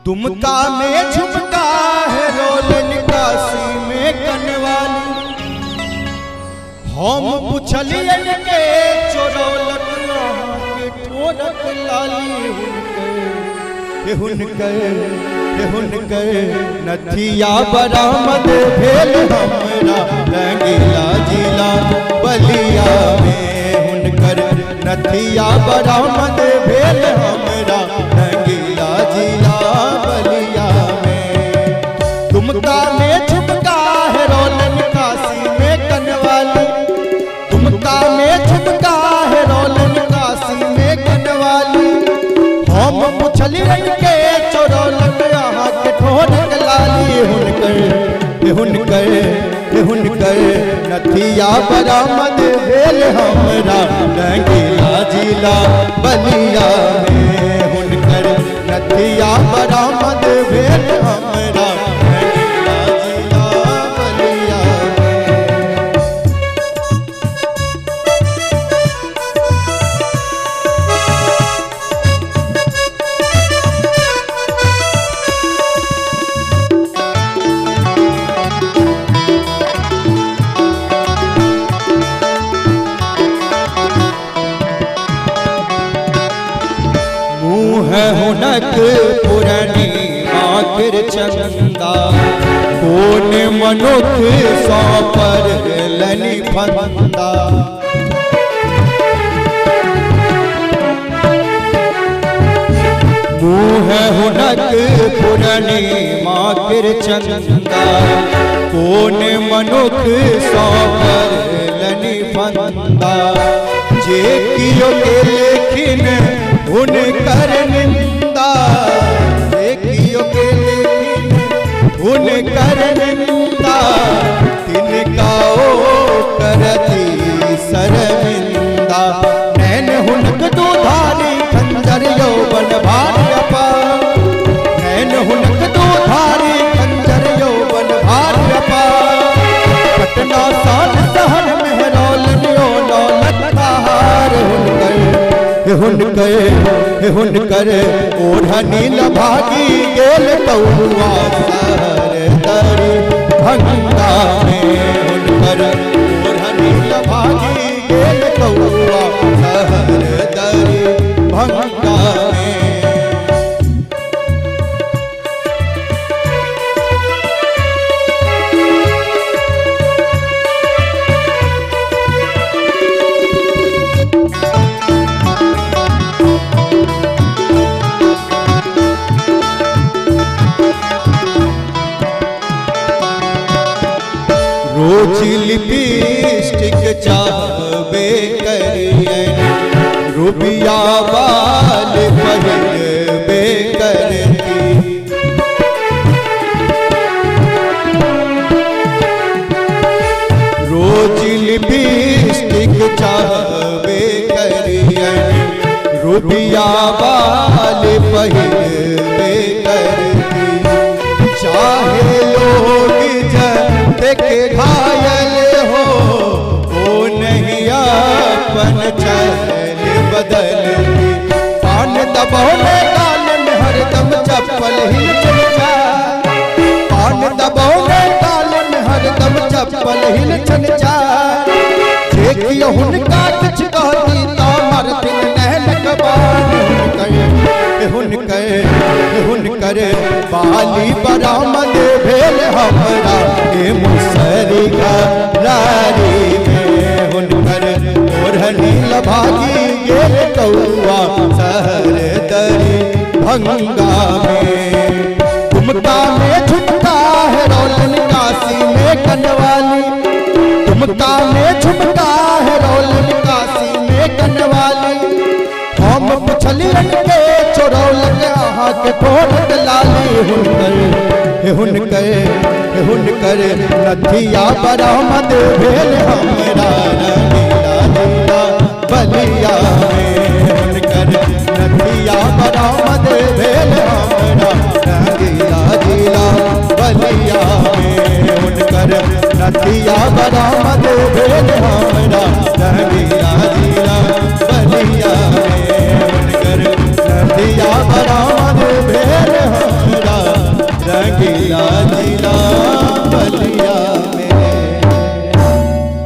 दुमका में झुमका है रोलन काशी में कनवाली। हम पुछलियन के चोरौलक अहाँ के ठोरक लाली। हुनकर हुनकर हुनकर नथिया बरामद भेल हमरा रंगीला जिला बलिया में। हुनकर नथिया बरामद भेल हमरा रंगीला जिला बलिया में। दुमका में झुमका है रोलन काशी में कनवाली। दुमका में झुमका है रोलन काशी में कनवाली। हम पुछलियन के चोरौलक अहाँ के ठोरक लाली। हुनकर हुनकर हुनकर नथिया बरामद भेल हमरा रंगीला जिला बलिया में। हुनकर नथिया बरामद भेल हमरा रंगीला जिला बलिया में। मुँह हुनक पुरनी आखिर चंदा। कोन मनुख सौ पर लनि फंदा। मुँह हुनक पुरनी माखिर चंदा। कोन मनुख सौ पर लनि फंदा। जे कियो के लेखिन हुनकर निंदा। जे कियो के लेखिन हुनकर निंदा। तिनका ओ करती शर्मिंदा। नैन हुनक दुधारी खंजर यौवन भार अपार। नैन हुनक दुधारी खंजर यौवन भार अपार। पटना साल शहर में रौलन यो नौलखा हार। हुनकर हुनकर हुनकर ओढ़नी लभागी गेल कौआ शहर दरी भंगा में। हुनकर ओढ़नी लभागी गेल कौआ शहर दरी भंगा में। रोज लिपस्टिक चाहबे करियन। रुबिया बाल पहिरबे करती। रोज लिपस्टिक चाहबे करियन। रुबिया बाल पहिरबे करती। चाहे लोग जग घायल हो वो नहीं अपन चैन बदलती। पान दबौने गाल में हरदम चप्पल ही चल जा। पान दबौने गाल में हरदम चप्पल ही चल जा। जे कियो हुनका किछ कहती तो मरतिन नैनक बाण। हुनकर हुनकर बाली बरामद भेल हमरा ए मुसरी घरारी में। हुनकर ओढ़नी लभागी गेल कौआ शहर दरी भंगा में। दुमका में झुमका है रोलन काशी में कनवाली। दुमका में झुमका है रोलन काशी में कनवाली। हम पुछलियन के चोरौलक अहाँ के ठोरक लाली। हुनकर हुनकर हुनकर नथिया बरामद भेल हमरा रंगीला जिला बलिया में। हुनकर नथिया बरामद भेल हमरा रंगीला जिला बलिया में। हुनकर नथिया बरामद भेल हमरा रंगीला जिला बलिया में। हुनकर नथिया बरामद भेल हमरा। बलिया।